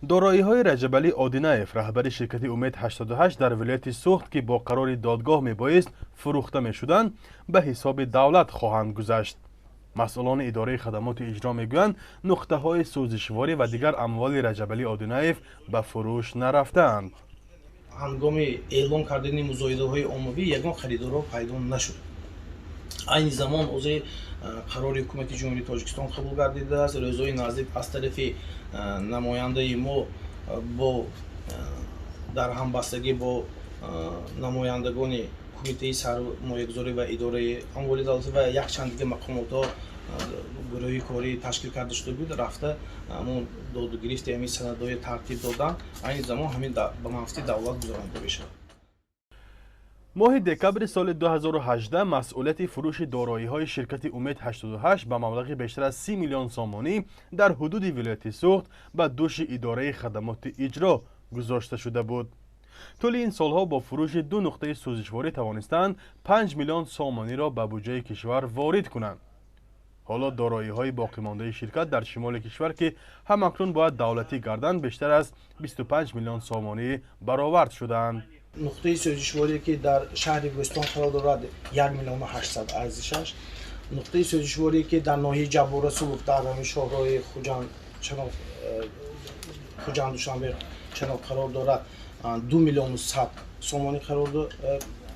Дороиҳои Раҷабалӣ Одинаев, раҳбари ширкати «Умед 88» дар вилояти Суғд, ки бо қарори додгоҳ мебоист фурӯхта мешуданд, ба ҳисоби давлат хоҳанд гузашт. Масъулони идораи хадамоти иҷро мегӯянд, нуқтаҳои сӯзишворӣ ва дигар амволи Раҷабалӣ Одинаев ба фурӯш нарафтаанд. Ҳангоми эълон кардани музоидаҳои оммавӣ ягон харидорҳо пайдо нашуд. Айни замон ҳозир қарори Ҳукумати Ҷумҳурии Тоҷикистон қабул гардидааст. Рӯзҳои наздик аз тарафи намояндаи мо бо дар ҳамбастагӣ бо намояндагони Кумитаи сармоягузорӣ ва идораи амволи давлатӣ ва якчанд дига мақомотҳо гурӯҳи корӣ ташкил карда шуда буд, рафта ҳамон додугирифти ҳамин санадҳои тартиб додан. Айни замон ҳамин ба манфиати давлат гузаронида мешавад. Моҳи декабри соли 2018 масъулияти фурӯши дороиҳои ширкати «Умед 88» ба маблағи бештар аз 30 миллион сомонӣ дар ҳудуди вилояти Суғд ба дӯши идораи хадамоти иҷро гузошта шуда буд. Тӯли ин солҳо бо фурӯши ду нуқтаи сӯзишворӣ тавонистанд 5 миллион сомониро ба буҷаи кишвар ворид кунанд. Ҳоло дороиҳои боқимондаи ширкат дар шимоли кишвар, ки ҳамакнун бояд давлатӣ гарданд, бештар аз 25 миллион сомонӣ баровард шудаанд. Нуқтаи сӯзишворие, ки дар шаҳри Бӯстон қарор дорад, 1 миллиону 800 арзишаш. Нуқтаи сӯзишворие, ки дар ноҳияи Ҷаббор Расулов, дар ҳамин шоҳроҳи Хуҷанд Чаноқ, Хуҷанд Душанбе Чаноқ қарор дорад, 2 миллиону 100 сомонӣ қарор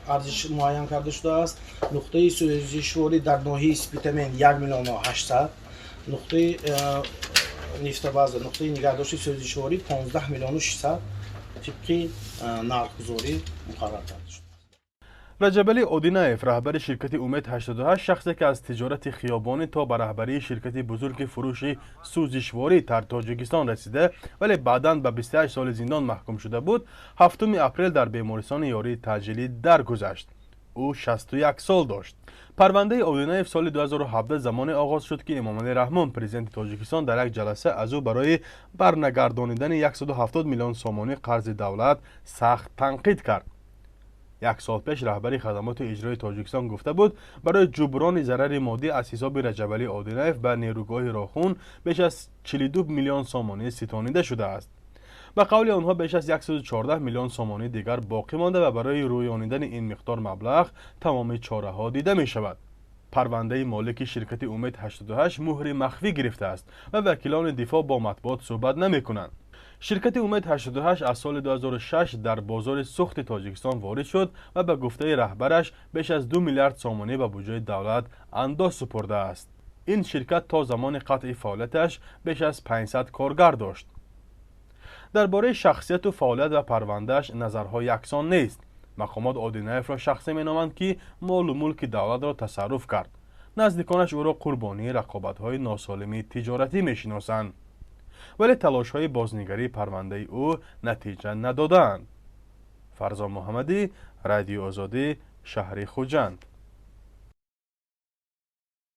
арзиш муайян карда шудааст. Нуқтаи сӯзишворӣ дар ноҳияи Спитамен 1 миллиону 800, нуқтаи нефтобаза, нуқтаи нигаҳдошти сӯзишворӣ 15 миллиону 600 тибқи нархгузорӣ муқаррар карда шуд. Раҷабалӣ Одинаев, раҳбари ширкати «Умед 88», шахсе ки аз тиҷорати хиёбонӣ то ба раҳбарии ширкати бузурги фурӯши сӯзишворӣ дар Тоҷикистон расида, вале баъдан ба 28 соли зиндон маҳкум шуда буд, 7 апрел дар бемористони ёрии таъҷилӣ даргузашт. Ӯ 61 сол дошт. Парвандаи Одинаев соли 2017 замоне оғоз шуд, ки Эмомалӣ Раҳмон, президенти Тоҷикистон, дар як ҷаласа аз ӯ барои барнагардонидани 170 миллион сомонӣ қарзи давлат сахт танқид кард. Як сол пеш раҳбари хадамоти иҷрои Тоҷикистон гуфта буд, барои ҷуброни зарари моддӣ аз ҳисоби Раҷабалӣ Одинаев ба нерӯгоҳи Роғун беш аз 42 миллион сомонӣ ситонида шудааст. Ба қавли онҳо, беш аз 114 миллион сомонӣ дигар боқӣ монда ва барои рӯёнидани ин миқдор маблағ тамоми чораҳо дида мешавад. Парвандаи молики ширкати «Умед 88» муҳри махфӣ гирифтааст ва вакилони дифоъ бо матбуот суҳбат намекунанд. Ширкати «Умед 88» аз соли 2006 дар бозори сӯхти Тоҷикистон ворид шуд ва ба гуфтаи раҳбараш беш аз 2 миллиард сомонӣ ба буҷаи давлат андоз супурдааст. Ин ширкат то замони қатъи фаъолияташ беш аз 500 коргар дошт. Дар бораи шахсияту фаъолият ва парвандааш назарҳо яксон нест. Мақомот Одинаевро шахсе меноманд, ки молу мулки давлатро тасарруф кард. Наздиконаш ӯро қурбонии рақобатҳои носолими тиҷоратӣ мешиносанд, вале талошҳои бознигарии парвандаи ӯ натиҷа надодаанд. Фарзон Муҳаммадӣ, Радиои Озодӣ, шаҳри Хуҷанд.